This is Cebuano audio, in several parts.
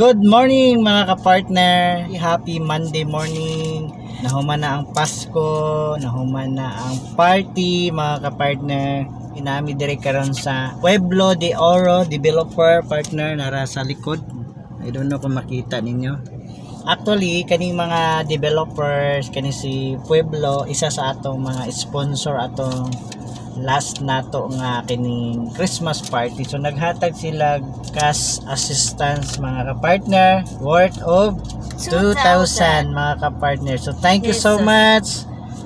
Good morning, mga kapartner! Happy Monday morning! Nahuman na ang Pasko, nahuman na ang party, mga kapartner. Inami diri karon sa Pueblo de Oro Developer, partner, nara sa likod. I don't know kung makita ninyo. Actually, kaning mga developers, kani si Pueblo, isa sa atong mga sponsor atong last nato nga kining Christmas party. So naghatag sila cash assistance, mga kapartner, worth of 2,000, mga kapartner. So thank you so Jesus. much,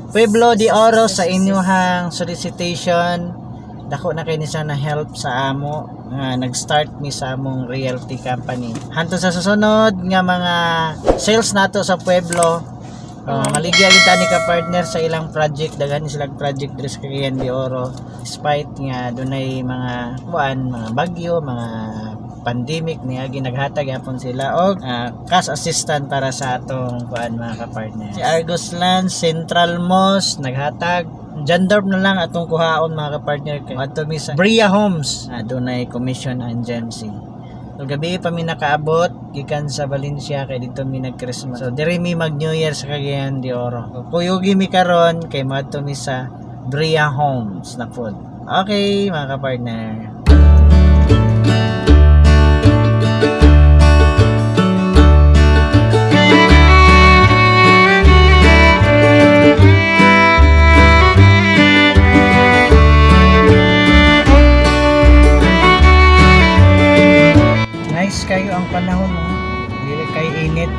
Pueblo de Oro, sa inyong solicitation. Dako na kay ni sana help sa amo nga nag-start mi sa among realty company. Hantod sa susunod nga mga sales nato sa Pueblo, maligya gyud ta ni ka partner sa ilang project. Daghan ni silang project diri sa Cagayan de Oro, despite nga dunay mga kuan, mga bagyo, mga pandemic niya, naghatag gyapon sila og cash assistant para sa atong kuan, mga kapartner. Si Argos Land, Central Mosque naghatag. Jandorp na lang atong kuhaon, mga kapartner, kay adto mi sa Bria Homes, dunay commission ang GMC. So gabi pa mi nakaabot gikan sa Valencia kay dito mi nag-Christmas. So diri mi mag New Year sa Cagayan de Oro. So, kuyugi mi karon kay moadto mi sa Bria Homes na pod. Okay, mga kapartner. Nice kayo ang panahon, no? Dili kay init.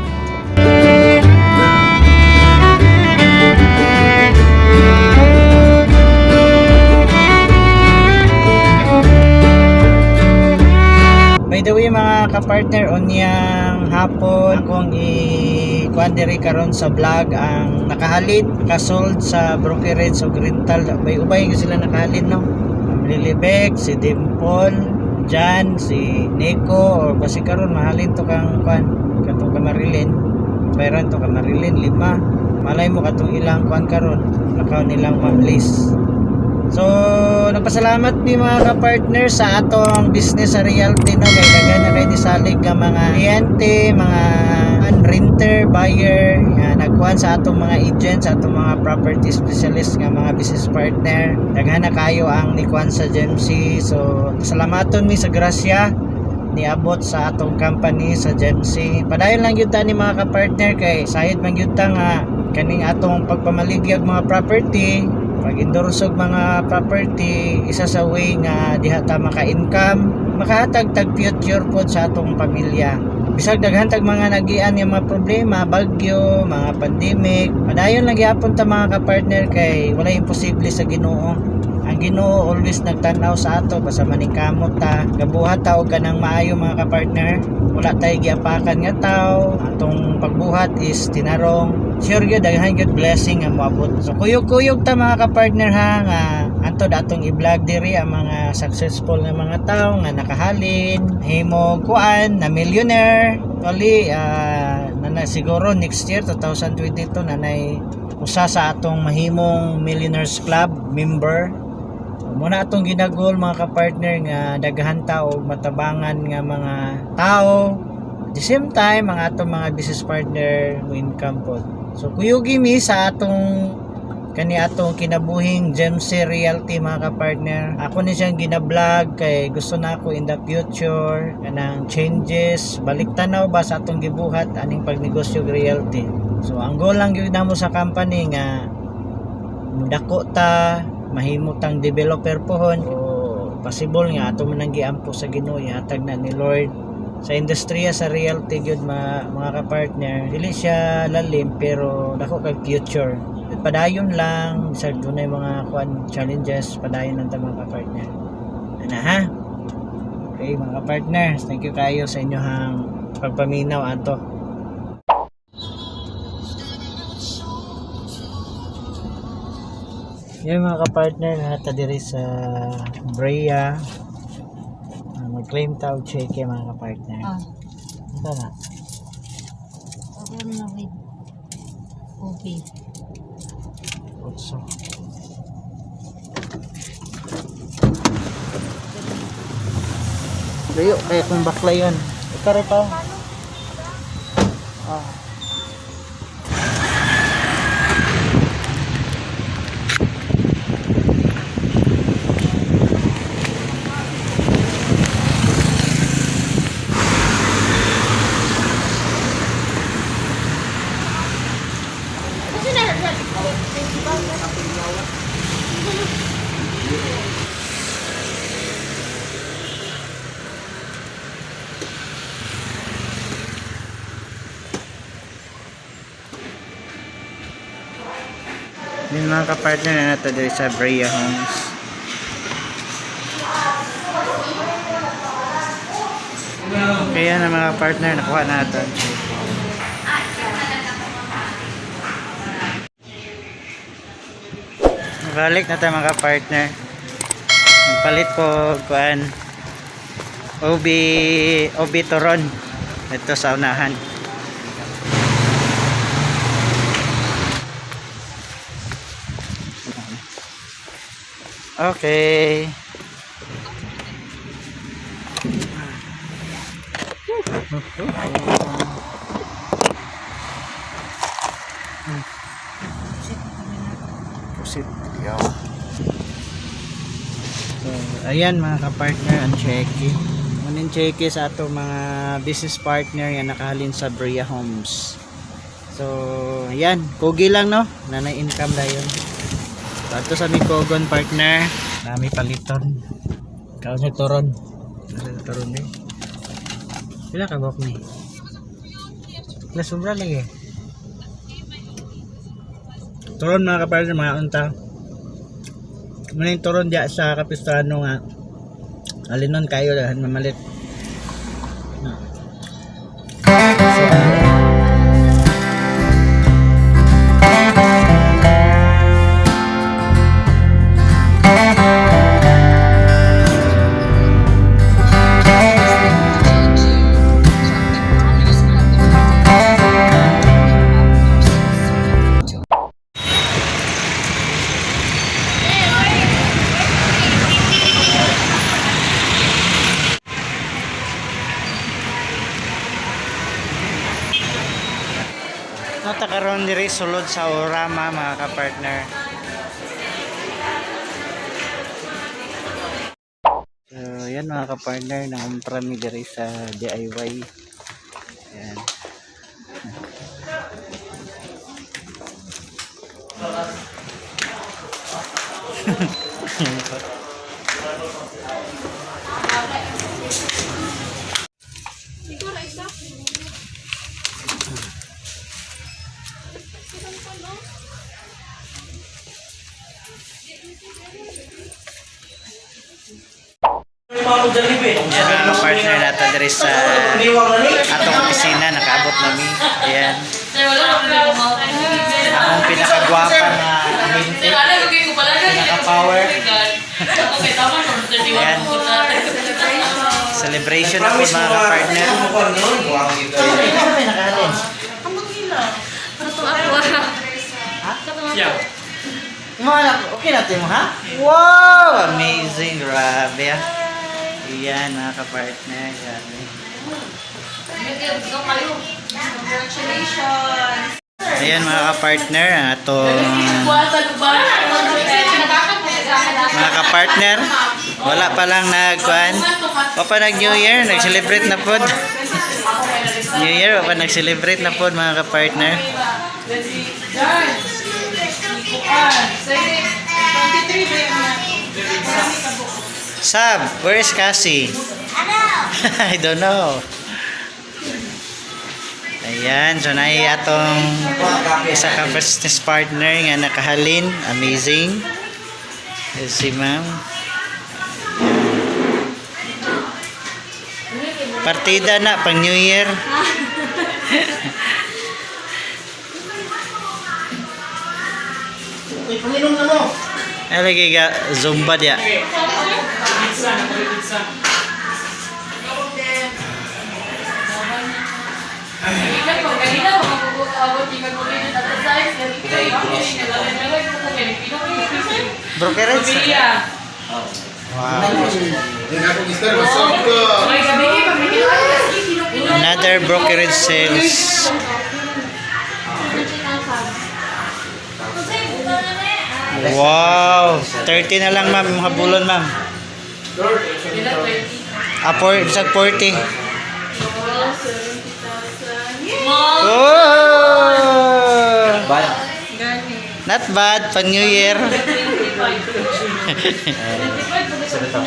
By the way, mga kapartner, unyang hapon akong i-kuan diri karon sa vlog ang nakahalin, nakasold sa brokerage o rental. May ubay gyud sila nakahalin, no. Lilibek, si Dimple, Jan, si Nico, or basi karon mahalin to kang kuan, katong kamarilin. Bayran to kamarilin lima. Malay mo katong ilang kuan karon, lakaw nilang Ma'am Liz. So, nagpasalamat mi, mga ka-partner, sa atong business sa realty, no, kay daghan na kay nisalig nga mga kliyente, mga renter, buyer nga nagkuhan sa atong mga agent, sa atong mga property specialist nga mga business partner. Daghan na kayo ang nikuan sa GMC. So, pasalamaton mi sa grasya niabot sa atong company sa GMC. Padayon lang gyud ta ni, mga ka-partner, kay sayod man gyud ta nga kaning atong pagpamaligyag mga property, pag-endorse og mga property, isa sa way nga diha ta maka-income, makahatag tag future pod sa atong pamilya. Bisag daghan tag mga nagian nga mga problema, bagyo, mga pandemic, padayon lang gyapon ta, mga ka-partner, kay wala imposible sa Ginoo. Ang Ginoo always nagtan-aw sa ato basta maningkamot ta, gabuhat ta og kanang maayo, mga ka-partner. Wala tay giapakan nga tao, atong pagbuhat is tinarong. Sure gyud daghan gyud blessing nga moabot. So kuyog-kuyog ta, mga ka-partner, ha, nga antod atong i-vlog diri ang mga successful nga mga tao nga nakahalin, himo kuan na millionaire. Actually, nana siguro next year 2022 nanay usa sa atong mahimong Millionaires Club member. Muna atong ginagol, mga kapartner, nga daghan ta og matabangan nga mga tao. At the same time, ang atong mga business partner mo income pod. So kuyugi mi sa atong kani atong kinabuhing GMC Realty, mga kapartner. Ako ni siyang gina-vlog kay gusto na ako in the future kanang changes, balik tanaw ba sa atong gibuhat aning pagnegosyo og realty. So ang goal lang gyud namo sa company nga mudako ta, mahimo tang developer pohon o possible nga ato man ang giampo sa Ginoo, ihatag na ni Lord. Sa industriya sa realty gyud, mga kapartner, dili siya lalim pero dako kag future. Padayon lang sa dunay mga kuan, challenges, padayon lang ta, mga kapartner, ana ha. Okay, mga kapartner, thank you kayo sa inyong pagpaminaw ato. Yan, mga kapartner, nata diri sa Brea. Mag-claim ta og cheque, mga kapartner. Ito na. Ako na with coffee. Otso. Layo, kaya kung bakla yun. Ikaw rin pa. Oh. Yun, mga kapartner, na nato diri sa Brea Homes. Kaya na, mga partner, nakuha na natin. Balik na tayo, mga partner. Nagpalit ko kuan OB OB Toron. Ito sa unahan. Okay. Pusit. Yaw. So, ayan, mga kapartner, ang cheque. Manin cheque sa ato mga business partner yan nakahalin sa Bria Homes. So, ayan, kugi lang, no? Nanay income dayon. So, ato sa mi kogon partner, nami paliton. Kaon sa turon. Nasa turon ni. Pila ka buok ni? La sobra lagi. Turon, mga kapartner, mga unta. Muna yung turon diya sa Capistrano nga. Alinon kayo dahil mamalit. No. So, Nata karon diri sulod sa Orama, mga kapartner. So, yan, mga kapartner, nangumpra mi diri sa DIY. Yan. Yan, mga kapartner, nata diri sa atong opisina, nakaabot na mi. Ayan. Ang pinakagwapa na ahente. Pinaka-power. Ayan. Celebration na po, mga kapartner. Ikaw may nakahalin. Mo anak, okay natin mo ha? Wow! Amazing, grabe ah. Ayan, mga kapartner, grabe. Ayan, mga kapartner, ang atong mga kapartner, wala pa lang nagkuan. Wa pa nag New Year, nag-celebrate na pod. New Year, wa pa nag-celebrate na pod, mga kapartner. Sab, where is Cassie? I don't know. Ayan, so na atong isa ka business partner nga nakahalin. Amazing. Si ma'am. Partida na pang New Year. Uy, panginom na mo. Ay, lagi ka Zumba dia. Pizza, pizza. Brokerage. Wow. Another brokerage sales. Less than Wow! 30. 30 na lang, ma'am. Yung habulon, ma'am. Sila 30. Ah, bisag 40. Oh, 70,000. Mom! Oh! Bad. Gani. Not bad, pang New Year. 25. 25, Sa bitaw.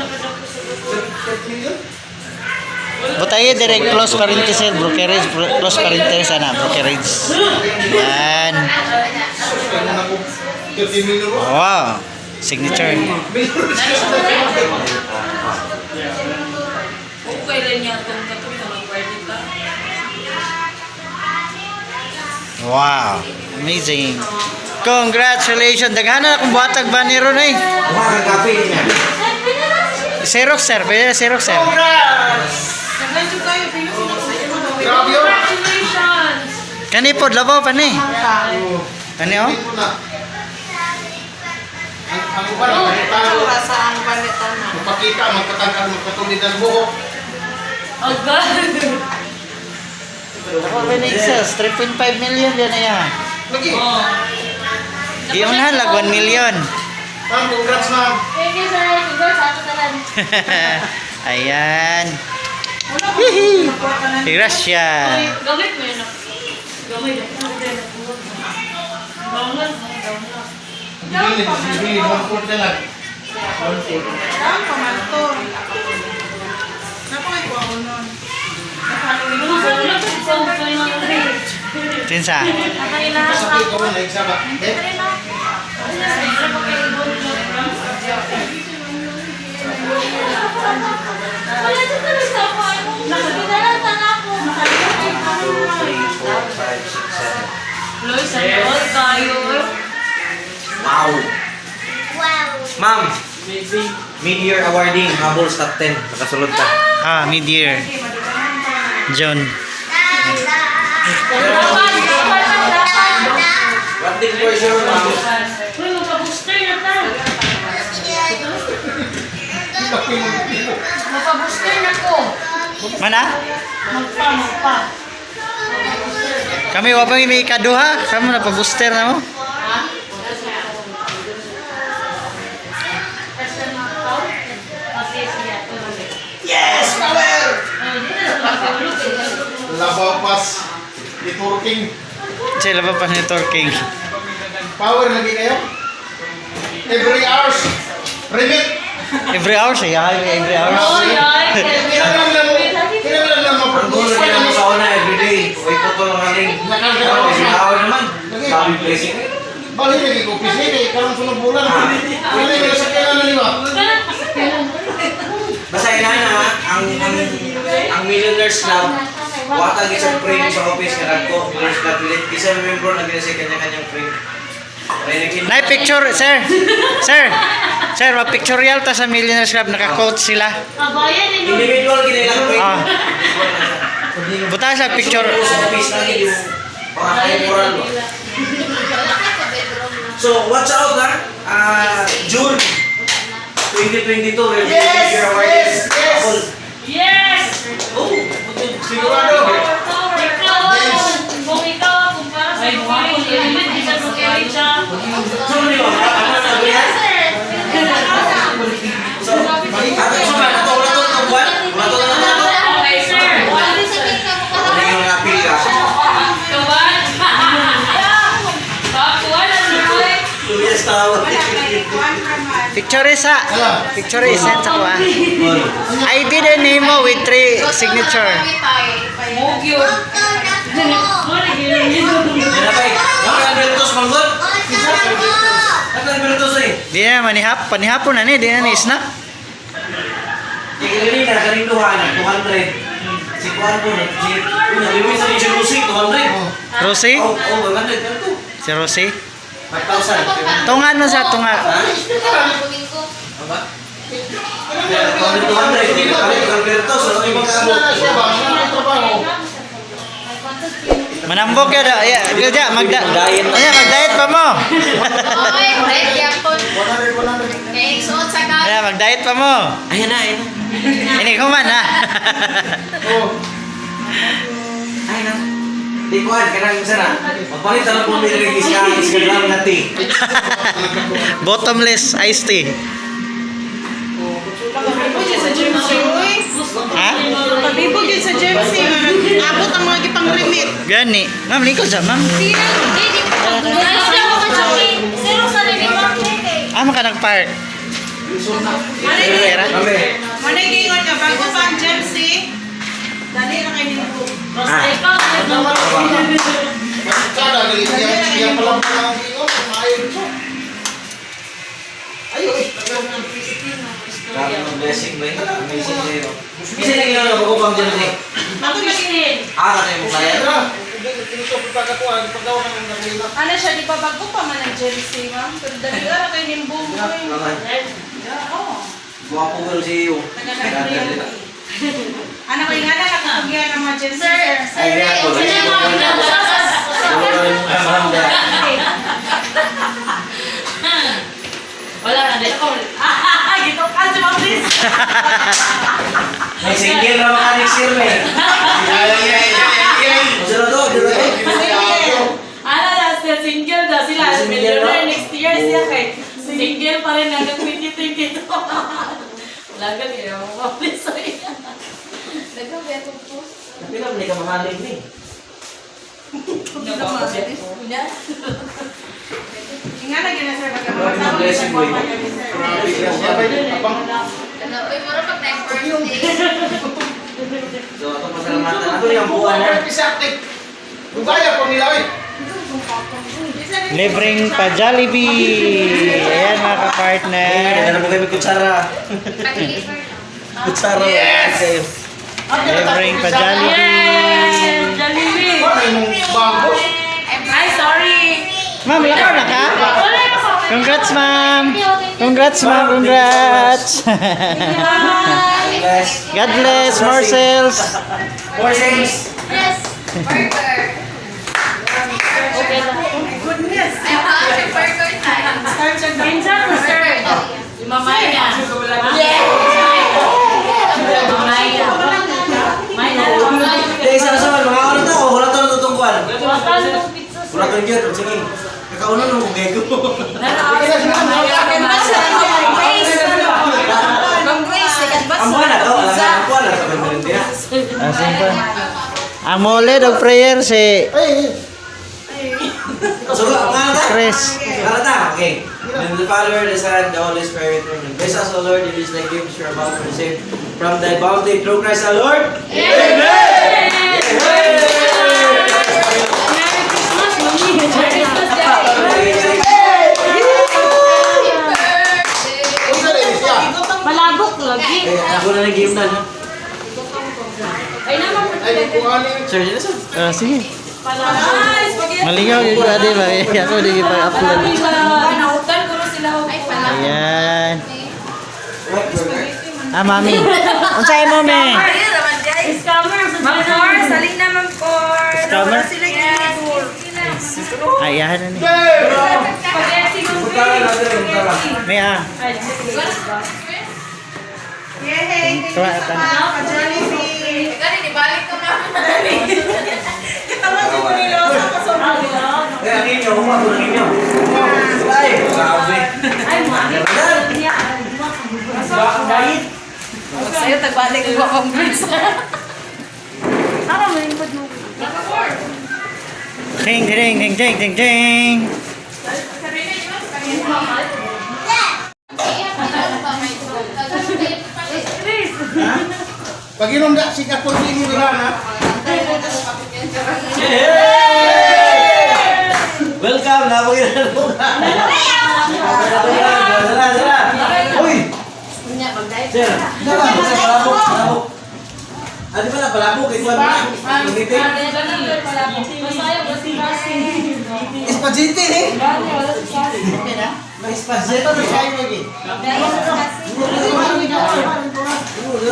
Butaye direct close parenthesis, brokerage, close parenthesis ana, brokerage. Yan. Wow. Signature. Okay rin niya itong katong mga pwede ka. Wow. Amazing. Congratulations. Daghan na akong buhatag ba ni ron eh. Mukha kang kape niya. Xerox, sir. Pwede na Xerox, sir. Congratulations! Kani po, labaw pa ni. Kani oh. Ang uban, ang tao, magpakita, magpatangkad, magpatulid ang buhok. Oh God! Ako ba na sales? 3.5 million yan na yan. Lagi. Oh. Giunahan lag 1 million. Ma'am, congrats, ma'am. Thank you, sir. Congrats sa ato tanan. Ayan. Hihi. Gracias. Gamit mo yun ako. Gamit ako. Bangan. Bangan. Bibili, bibili, 1.4 na lang. Tinsa. Sa ko na isa ba? Eh, Wala sa tanan sa ako. Nakadala ako. 2, 3, 4, 5, 6, 7. Loy, sa all tayo. Wow! Wow. Ma'am! Mid-year awarding, habol sa top 10. Nakasulod ka. Ah, mid-year. John. Dapat, dapat, dapat. One thing for sure, ma'am. Uy, magpa-booster na ta. Magpa-booster na ko. Mana? Magpa, magpa. Kami wa pa may ikaduha. Kamo na pa-booster na mo. Yes, power! Labaw pass. Networking. Sila ba pa networking? Power lagi kayo. Every hours. Remit. Every hour siya, every hour. Oh, yay. Kailangan lang mo. Kailangan lang Ang goal ma-produce. na ginamo sa una everyday. Uy, ko to lang haling. Every hour naman. Sabi blessing. Balik lagi ko PC kay karon sunod bulan. Wala yung sa kailangan nila. Basta inana ha, ang Millionaires Club, watag isang frame sa office nga kadto, Millionaires Club ulit. Isa member na gina sa kanya-kanyang frame. Ay, nagkin- Nay picture, sir. Sir. Sir, ma-pictorial ta sa Millionaires Club, naka-coach sila. Kabayan eh, no? Individual gina ilang frame. Ah. Individual na siya. Buta sa picture. Sa office na yung mga high moral ba? So, watch out ha. Ah, June 2022, will be Yes! your awarding. Yes! Yes! Habol. Yes! Oh, Sigurado. Ikaw, kung ikaw, kumpara sa brokerage, element, isa brokerage siya. So, di ba? Ano na ba? So, ato so man, ato wala to to buwan, wala to na to. Okay, sir. Wala yung appeal ka. Kawan. Kawan, ano eh? 2 years tao. Picture isa. Picture isa sa kuha. ID din nimo with three signature. Mugyo. Yan na ba? Mga Albertos manggod. Ano Albertos eh? Di na manihap, panihapon na ni, di na ni snack. Di kanina kaning duha na 200. Si Kuan po na si una limit sa si Lucy 200. Rosie? Oh, oh, 100 kanto. Si Rosie? 5,000. Tunga no sa tunga. Ha? Ano ba? 200, 200. Di ba kami Albertos? Ano yung Sila na siya ba? Wala na trabaho. Manambok ya da. Ya, ya magda. Diet. Anya mag-diet pa mo. Oy, red yapon. 100, 100. Kay suot sa ka. Anya mag-diet pa mo. Ayan na, ayan na. Ini kuman ha. Oh. Ayan na. Di kuan kanang isa na. Magpalit na lang po mi diri iska iska lang na tea. Bottomless iced tea. Palibog yun sa GMC, uy. Ha? Palibog yun sa GMC. Abot ang mga gipang remit. Gani. Ma'am, lingkod sa ma'am. Ah, maka nag-park. Pera? Mami. Manay gingon nga bago pa ang GMC. Dali na kayo nito. Ah. Sana, iya pala pa lang ang ingon, maayo dito. Ayo, eh. Grabe ang blessing ba eh. Amazing kayo. Isa lang yun ako pang dyan eh. Ako na Ah, katay mo kaya. Tara, dito pagkatuan, paggawa ka ng gasolina. Ano siya, di ba bago pa man ang GMC, ma'am? Pero dali na kayo nimbong mo. Naman. Oo. Gwapo ko si iyo. Ano ko yung anak, nakakagyan ng mga GMC, sir. Ay, ako. Wala na, dito ko. Ah, gitukan si Ma'am Liz. May single na maka next year, may. Ay, ay, ay, ay, ay. Sila to, sila to. Ano na, sila single daw sila. Single Millionaire na? next year siya kay single pa rin hanggang 2022. Lagal eh, Ma'am Liz. Pila man ka mahalin ni. Nga na gina, sir, baga Grabe ang blessing mo eh. Uy, mura pag na birthday. So, atong pasalamatan. Ato yung buwan na. Bugaya po nila, eh. Libreng pa Jollibee. Ayan mga kapartner. Eh, ano mo kayo may kutsara? Pag-deliver lang. Kutsara. Yes! Libreng pa Jollibee. Yes! Jollibee! Wala yung bago. Ay, sorry! Ma'am, lakaw na ka? Wala pa sa Congrats, ma'am. Congrats, ma'am. Congrats. Bless. God bless. More sales. More sales. Yes! Burger. Goodness! Ay, ah, burger time. Minsan, sir. Burger. Mamaya. Yes! Mamaya. May na. Eh, isa na sa mga ano to, wala to natutungkuan. Wala nung pizza, sir. Wala to yun, sige. Kakauna nung kung gego. Ang buwan na to, alam na, ang buwan na to, ganun din. Ah, simple. Ang mole dog prayer si Ay, So, ang ano ta? Chris. Ano ta? Okay. In the Father, the Son, the Holy Spirit, amen. Bless us, O Lord, and these thy gifts you are about to receive from thy bounty through Christ our Lord. Amen! Amen! Merry Christmas, Mami. Merry Christmas, Daddy. Happy birthday. unsa rin siya? Malabok lagi. Eh, ako na nag-game na, no? Ay, naman. Ay, kung ano yung Sir, yun na, sir. Ah, sige. Ay, spaghetti. Malingaw yung ade ba? Ako di pa-upload. Nautan ko rin sila. Ay, pala. Ayan. What burger? Ah, mami. Unsay mo, me? Scammer. Ma'am Cor, saling na Ma'am Cor. Scammer? Sila ginibur. Ayahan na ni. Spaghetti, Ma'am Punta na natin, punta na. May ah. Ay, Yay! Thank you Tuwa, sa mga pa-Jollibee. Gani, ibalik ko na. Katawa ko nila sa kasobrang. Eh, ang inyo, huwag ang inyo. Ay, grabe. Ay, mami. Sa'yo, tagbalik ko akong Chris. Ara, malingkod mo. Ding ding ding ding ding ding. Pag inom da, sikat po din mo na, ha? Hey! Welcome, napakita Tara, tara. Uy! Sir, tara, sir, palabok, palabok. Ah, di ba na palabok? Ikaw na. Gamitin. Spaghetti eh. May spaghetti. Ayan,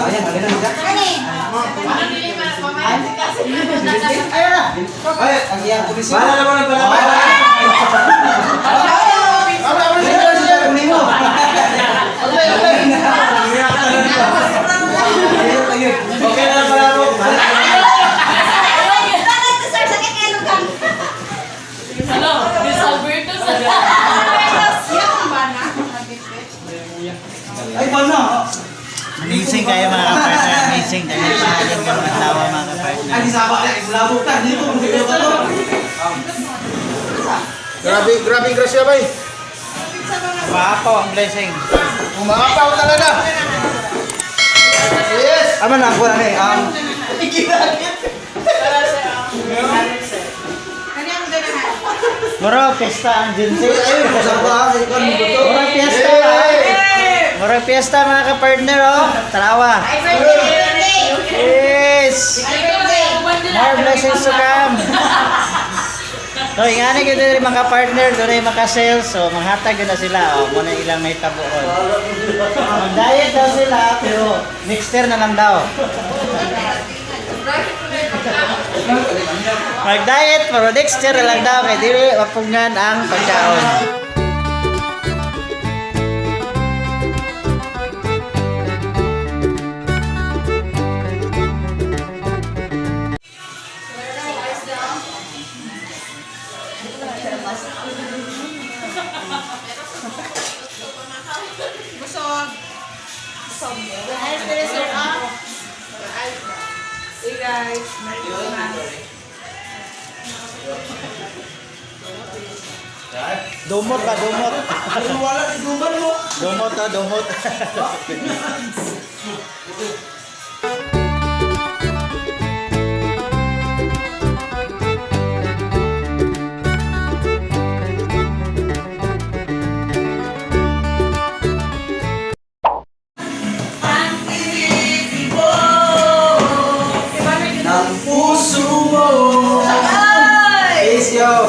ayan, ayan. Ay, Wala naman ang palabok. Wala, wala, siya, siya. Kunin mo. Okay, okay. Okay na ang palabok. Sir, sakit. Amazing kayo, mga kapartner. Amazing. Dahil pahalin ka mga tawa, mga kapartner. Ay, sabak na, isulabog ta. Dito, dito ka to. Grabe, grabe ang grasya bay. Maapaw ang blessing. Umaapaw talaga. Yes. Ama na ako na eh. Ano ang ganahan? Mura, pesta ang Jinsi. Ay, kasama ka. Ikaw, mo to. Mura, piyesta. Mura, piyesta, mga kapartner, oh. Tarawa. Yes! More blessings to come. So, ingani gyud diri, mga partner, dunay maka-sales, so manghatag gyud na sila, oh, muna ilang may tabuon. Mag-diet daw sila, pero next year na lang daw. Mag-diet, pero next year na lang daw, kay dili mapungan ang pagkaon. Busog. Hey guys. Merry Christmas. Dumot ba, dumot? Wala, iguman mo. Dumot ah, dumot. Ng puso mo. Peace, yo.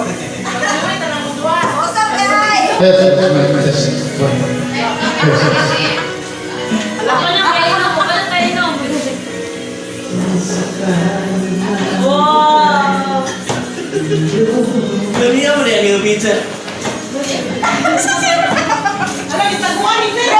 Yes, yes, yes. Ako na kainom, ako na kainom. Wow! Dali mo na yung pizza. Ano, itaguan ni Fer.